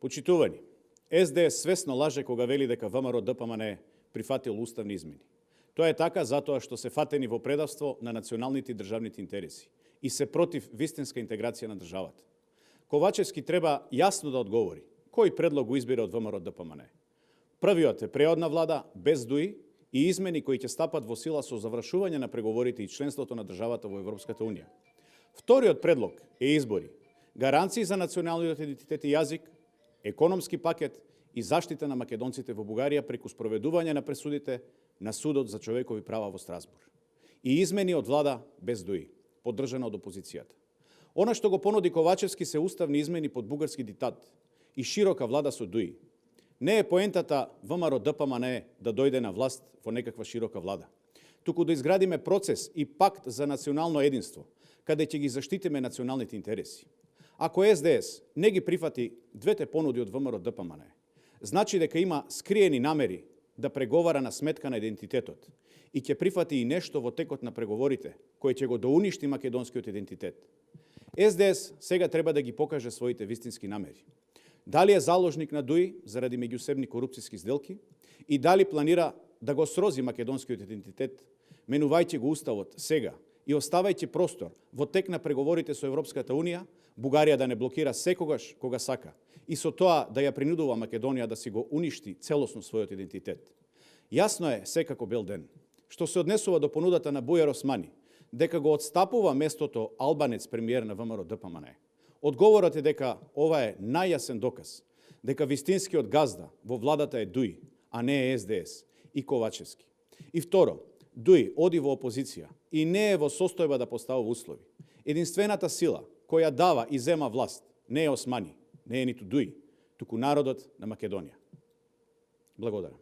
Почитувани, СДС свесно лаже кога вели дека ВМРО ДПМН прифатил уставни измени. Тоа е така затоа што се фатени во предавство на националните и државните интереси и се против вистинска интеграција на државата. Ковачевски треба јасно да одговори кој предлог го избира од ВМРО ДПМН. Првиот е преодна влада без ДУИ и измени кои ќе стапат во сила со завршување на преговорите и членството на државата во Европската унија. Вториот предлог е избори, гаранции за националниот идентитет и јазик, економски пакет и заштита на македонците во Бугарија преку спроведување на пресудите на Судот за човекови права во Страсбур. И измени од влада без ДУИ, поддржана од опозицијата. Она што го понуди Ковачевски се уставни измени под бугарски диктат и широка влада со ДУИ. Не е поентата ВМРО ДПМН да дојде на власт во некаква широка влада, туку да изградиме процес и пакт за национално единство, каде ќе ги заштитиме националните интереси. Ако СДС не ги прифати двете понуди од ВМРО ДПМН, значи дека има скриени намери да преговара на сметка на идентитетот и ќе прифати и нешто во текот на преговорите, кој ќе го доуништи македонскиот идентитет. СДС сега треба да ги покаже своите вистински намери. Дали е заложник на ДУИ заради меѓусебни корупцијски сделки и дали планира да го срози македонскиот идентитет, менувајќи го уставот сега и оставајќи простор во тек на преговорите со Европската унија, Бугарија да не блокира секогаш кога сака и со тоа да ја принудува Македонија да си го уништи целосно својот идентитет. Јасно е секако бел ден, што се однесува до понудата на Бујар Османи, дека го отстапува местото албанец премиер на ВМРО ДПМН. Одговорот е дека ова е најјасен доказ дека вистинскиот газда во владата е ДУИ, а не е СДС и Ковачевски. И второ, ДУИ оди во опозиција и не е во состојба да поставува услови. Единствената сила која дава и зема власт не е Османи, не е ниту ДУИ, туку народот на Македонија. Благодарам.